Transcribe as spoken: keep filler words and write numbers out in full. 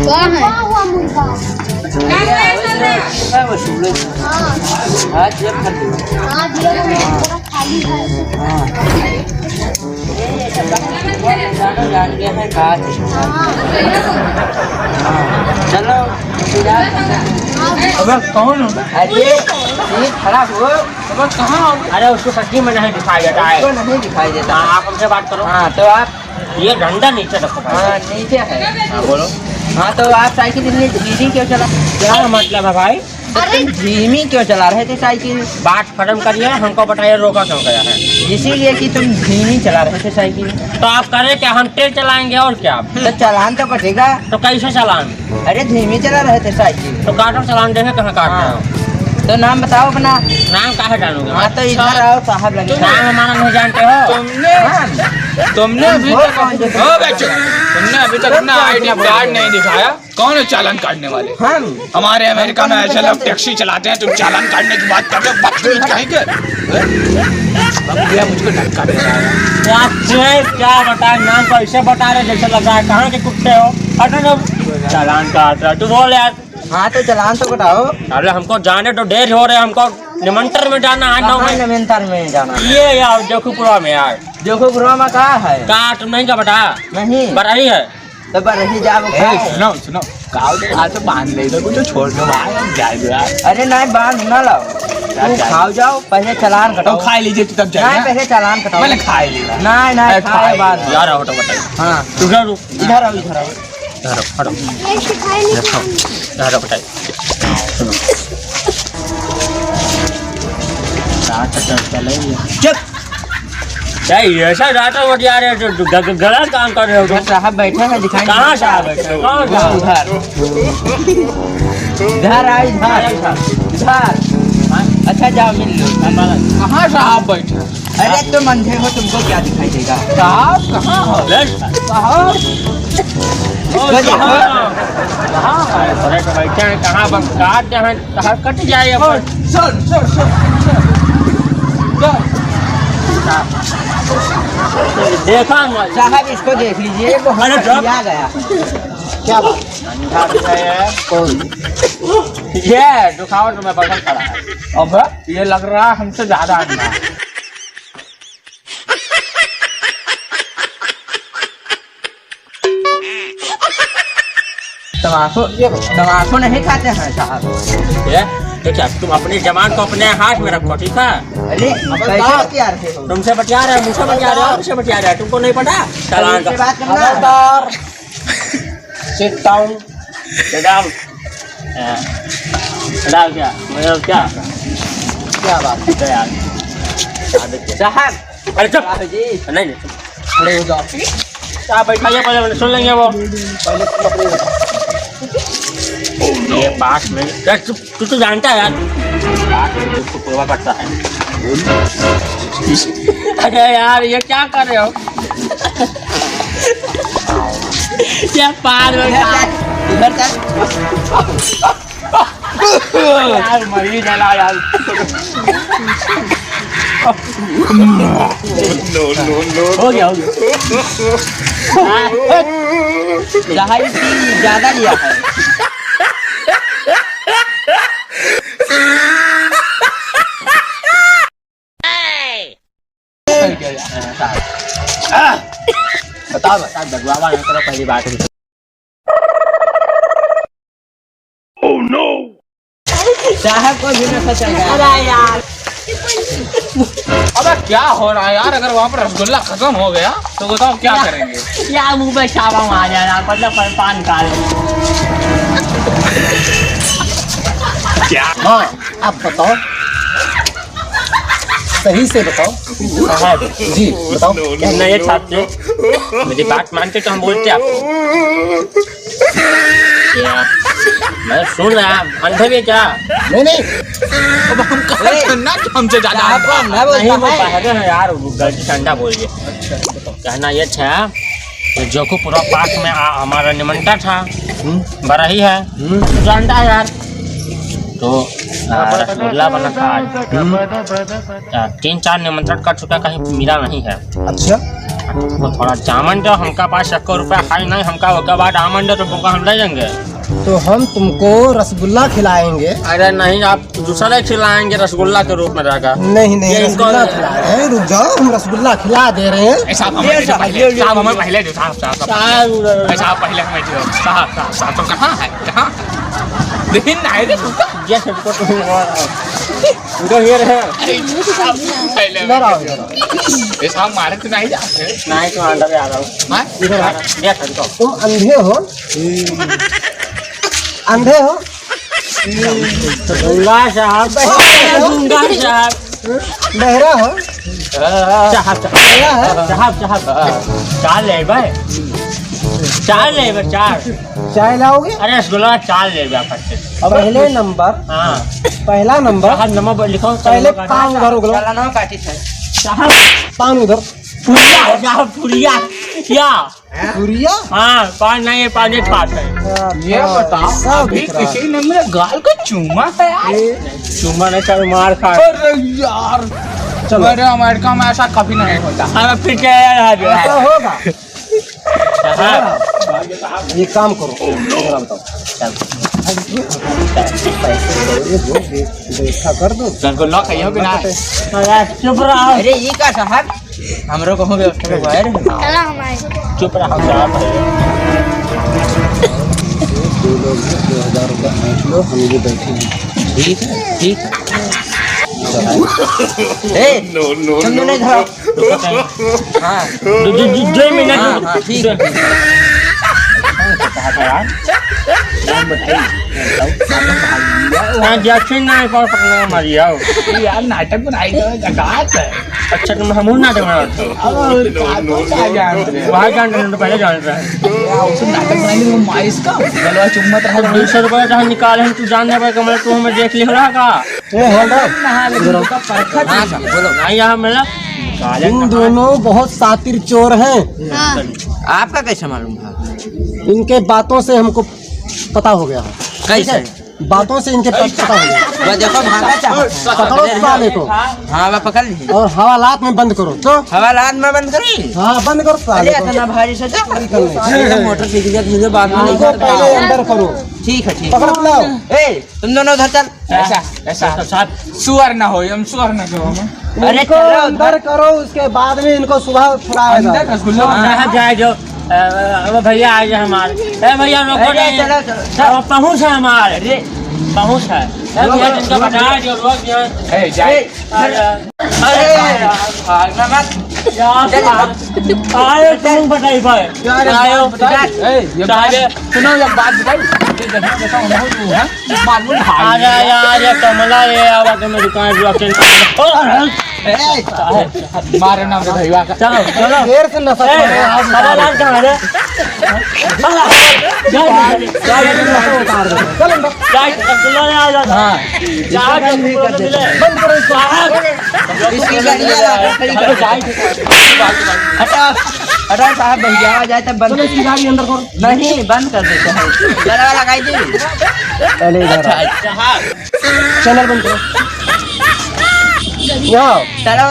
कहाँ है? हुआ मुर्गा। अच्छा, भैया, वो जो है, वो सुबह से। हाँ। हाँ, जेब खाली है। हाँ, जेब में पूरा खाली है। हाँ। ये, ये सब बात जानो जान गया है, कहाँ से? हाँ। हाँ। चलो, इंतजार करते हैं। अबे, कौन हो? अरे, ये खड़ा हो। अबे, कहाँ हो? अरे, उसको सच्ची में नहीं दिखाई देता है। उसको नहीं दिखाई देता। हाँ, आप हमसे बात करो। हाँ, तो आप ये डंडा नीचे रखो भाई। हाँ, नीचे है। हाँ, बोलो। हाँ, तो आप साइकिल इतनी धीमी क्यों चला? क्या मतलब है भाई? तो अरे! तुम धीमी क्यों चला रहे थे साइकिल? बात खत्म करिए, हमको बताइए रोका क्यों गया है? इसीलिए कि तुम धीमी चला रहे थे साइकिल। तो आप करें क्या? हम तेज चलाएंगे और क्या? तो चालान तो कटेगा। तो कैसे चालान? अरे, धीमी चला रहे थे साइकिल। तो काटो चालान, देखे कहाँ काट रहे हो। हाँ। तो नाम बताओ अपना। नाम काहे जानोगे? हाँ, तो इधर आओ, साहब लगे। नाम हमारा नहीं जानते हो? तुमने, हाँ। तुमने अभी तक, ओ बच्चों, तुमने अभी तक अपना आईडी कार्ड नहीं दिखाया। कौन है चालान काटने वाले? हम। हमारे अमेरिका में ऐसे लोग टैक्सी चलाते हैं, तुम चालान काटने की बात कर रहे हो, बदतमीज कहीं के। अब भैया मुझको धक्का दे रहा है। क्या, क्या बताए, नाम को ऐसे बता रहे जैसे लग रहा है कहाँ के कुत्ते हो। हटो ना। चालान काट रहा है, तू बोल यार। हाँ, तो चालान तो कटाओ। अरे, हमको जाने तो, देर हो रहे, हमको निमंत्रण में जाना है, नौ कहाँ बजे। निमंत्रण में जाना है? ये यार, जोखीपुरा में यार। जोखीपुरा में कहाँ है? कहाँ, तुम नहीं का बेटा? नहीं। बरही है। तो बरही जाओ, ए, खाओ। सुनो, सुनो, खाओ दे, आज तो बांध ले, तो कुछ छोड़ दो भाई, हम जाए दो यार। अरे नहीं, बांध ना लाओ। क्या तू जाए? खाओ जाओ, पहले चालान तो कटाओ। खा लीजिए, तू तब जाइए नहीं, ना। पहले चालान कटाओ। मैंने खा ही लिया। नहीं, नहीं, अरे, खाए खा ही बाद। लिया। यार, आओ तो बताइए। हाँ। तू जा, रुक। इधर आओ, इधर आओ। हटो, हटो। ये सिखाई नहीं। देखो, हटो, बताइए। सुनो। रात तक चलेंगे। चुप। क्या ये ऐसा रात में बतिया रहे हो जो ग-, ग-, गलत काम कर रहे हो तुम? साहब बैठे हैं, दिखाई नहीं। कहाँ साहब बैठे हैं? कहाँ वो साहब? उधर। इधर आओ, इधर। इधर। हाँ? अच्छा, जाओ, मिल लो। कहाँ साहब बैठे हैं? अरे, तुम अंधे हो, तुमको क्या दिखाई देगा? साहब, कहाँ हो? अरे, साहब। ओ, इसको देखो। कहाँ? कहाँ? अरे, तो भाई, क्या है? कहाँ बस काट रहे हैं? कहाँ कट जाए अब? ओ, सुन, सुन, सुन, सुन। सुन। देखा मत। साहब, इसको देख लीजिए, ये बहुत अरे, जब खटिया गया। क्या बात? अंधा भी है। कौन? ये दुखावत में बगल खड़ा है। अब ये लग रहा है हमसे ज्यादा अंधा है। तमाकू, ये तमाकू नहीं खाते हैं साहब। ये, तो क्या तुम अपनी जबान को अपने हाथ में रखो, ठीक है? अरे, कैसे बतिया रहे हो? तुमसे बतिया रहे हैं, मुझसे बतिया रहे हो, हमसे बतिया रहे हैं, तुमको नहीं पता? चालान का। बात करना। खबरदार। Sit down। Sit down। हाँ। Sit down क्या? मतलब क्या? क्या बात है यार? साहब। अरे चुप। साहब जी। नहीं, नहीं। खड़े हो जाओ। आप बैठाइए, पहले सुन लेंगे वो। पहले तुम अपने ये पास में, यार, तू, तू तो जानता है यार। पास में तो पूरा पड़ता है। अरे यार, ये क्या कर रहे हो? ये पार में इधर चल, इधर चल। यार, मरी चला यार। No, no, no। हो गया, हो गया। हाँ, दहाई तीन ज्यादा लिया है। बताओ, बताओ, दगवावा ना करो, पहली बात। Oh no! साहब को भी नशा चढ़ गया। अरे यार। अबे क्या हो रहा है यार, अगर वहाँ पर रसगुल्ला खत्म हो गया तो बताओ क्या करेंगे? यार मुंह में साबा मार जाए यार, मतलब पान खा ले। क्या? हाँ, आप बताओ। सही से बताओ। साहब। जी, बताओ। कहना ये था कि मेरी बात मानते तो हम बोलते आपको। क्या? मैं सुन रहा, अंधे भी क्या? नहीं, नहीं। अब हम कहा ए, तो ना कि हमसे ज्यादा साहब को अंधा। अंधा बोलता नहीं, वो है। पहले है यार, वो गलती से अंधा बोल गया। अच्छा, बताओ। कहना ये था कि जोखीपुरा पार्क में आ, हमारा निमंत्रण था। हम्म। बरही है। हम्म। जानता है यार। तो, आ, रसगुल्ला बना था आज। हम्म। आ, तीन चार निमंत्रण कर चुका, कहीं मिला नहीं है। अच्छा। तो थोड़ा जामन दो, हमका पास एको रुपया है नहीं, हमका ओके बाद आमन दो, तो तुमको हम ले जाएंगे। तो हम तुमको रसगुल्ला खिलाएंगे। अरे नहीं, आप दूसरा खिलाएंगे रसगुल्ला के रूप में रहेगा। नहीं, नहीं, ये इनको रसगुल्ला खिला रहे हैं, रुक जाओ, हम रसगुल्ला खिला दे रहे हैं। ए, साहब, हमें ये साहब, पहले, ये साहब, हमें पहले दो, साहब, साहब, साहब। साहब। ए, साहब, पहले हमें दो, साहब, साहब, साहब, तो कहाँ है, कहाँ? लेकिन नहीं रे, रुको। ये सबको तो इधर ये रहे। पहले इधर आओ, इधर आओ। ये साहब मारे तो नहीं जाते। नहीं तो अंदर आ रहा हूँ। हाँ? इधर आ। ये खरीदो। तुम अंधे हो? अंधे हो? गंगा साहब। गंगा साहब। बहरा हो? साहब, साहब। बहरा है? साहब, साहब। चार ले भाई। चार ले भाई, चार। चाय लाओगे? अरे रसगुल्ला चार ले भाई, फट से। पहले नंबर। हाँ। पहला नंबर। साहब, नंबर लिखो, पहले नंबर काटो। पाँव उधर उगलो। साला नंबर काटी है। साहब। पाँव उधर। पुड़िया, साहब, पुड़िया। क्या? पुड़िया? हाँ, पाँच नहीं है, पाँच ही खाते हैं। अच्छा, ये बताओ, सब अभी दिख रहा है। किसी ने मेरे गाल को चूमा है यार? ए। चूमा नहीं, सर, मार खा। अरे यार, चलो। मेरे अमेरिका में ऐसा कभी नहीं होता। हाँ, फिर क्या यार, आ गया। ऐसा होगा? हाँ। ये काम करो, जरा बताओ। ये दो, व्यवस्था कर दो। सर को लॉक है, ये भी ना है। चुप रहो। अरे, ये का साहब? हमरो कहूँ व्यवस्था करवाए रहे। चला हम आए। चुप रहो, आप। दो लोग हैं, दो हजार रुपया ऐंठ लो, हम ये बैठे हैं। ठीक है, ठीक है। ए, no, no, तुम दोनों no, इधर आओ। No। हाँ। दो, दो, दो, दो मिनट हाँ, रुको। हाँ, ठीक है, ठीक है। नाम बताइए। हाँ, जैसे ना एक बार पकड़ना मारिया हो। यार, नाटक बनाई दो, जगात है। अच्छा, तुम हमहू नाटक बनावत हो। और का, तो का जानत रहे? वहाँ जानत रहे, तो पहले जानत रहे। क्या, उसे नाटक बनाई दो, माइस का? गलवा चुम्मत रहा। तो दो सौ रुपया जहाँ निकाले हैं, तू जान दे भाई, कमला, तू हमें देख लिया रहा का? ए, hold on। नहा ले, इधर आओ। उनका परखा हाँ, था। साहब, बोलो। नहीं, यहाँ मेरा इन दोनों बहुत शातिर चोर हैं। हाँ। आपका कैसे मालूम था? इनके बातों से हमको पता हो गया है। कैसे? ठीक है? बातों से इनके पास पता हो गया। वह देखो, भागा चाहता है। पकड़ो साले को। हाँ, वह पकड़ ली। और हवालात में बंद करो। तो? हवालात में बंद करी? हाँ, बंद करो साले अरे, को। इतना भारी से तो। चोरी करने। अरे, मोटरसाइकिल का मुझे बाद में नहीं इनको पता। पहले अंदर करो। ठीक है, ठीक है। पकड़ के लाओ। ए, तुम दोनों उधर चल। ऐसा, ऐसा। साहब। सुअर ना हो, हम सुअर ना हो। अरे, इनको चलो, अंदर करो, उसके बाद में इनको सुबह छुड़ाया अंदर जाएगा। रसगुल्ला हाँ, बना। हाँ, जाए जो। अ, अ, भैया आ गए हमारे। ए भैया, रोको अरे, नहीं। चलो, चलो, चलो। अब पहुँच है हमारे। अरे। पहुँच है। ए भैया, जिनका बताया जो रोक दिया। ए, जाए। अरे, अरे, अरे, भागना मत। यार, चल। आए तुम बताई भाई। यार, एक आयो। बात बता। ए, ये बात, सारे सुनो, एक बात बताई। ये जगह बताओ, हम लोग हैं। मालूम भाई। अरे यार, ये कमला, ये आवा तो मेरी दुकान पे आके। ए, मारे नाम से भैया का। चलो, चलो। देर से नशा ए, कर रहे हैं आप। हवालात कहाँ है रे? चलो, चलो। हाँ। बंद करो इसको। इसकी गाड़ी है, खड़ी कर। हटा, हटा साहब, भैया आ जाए तब बंद चलो, कर। इसकी गाड़ी अंदर करो। नहीं, बंद कर देते हैं। दरवाजा लगाई दे। पहले इधर आओ। अच्छा, अच्छा, हाँ। चैनल बंद करो। यहाँ आओ। चलो।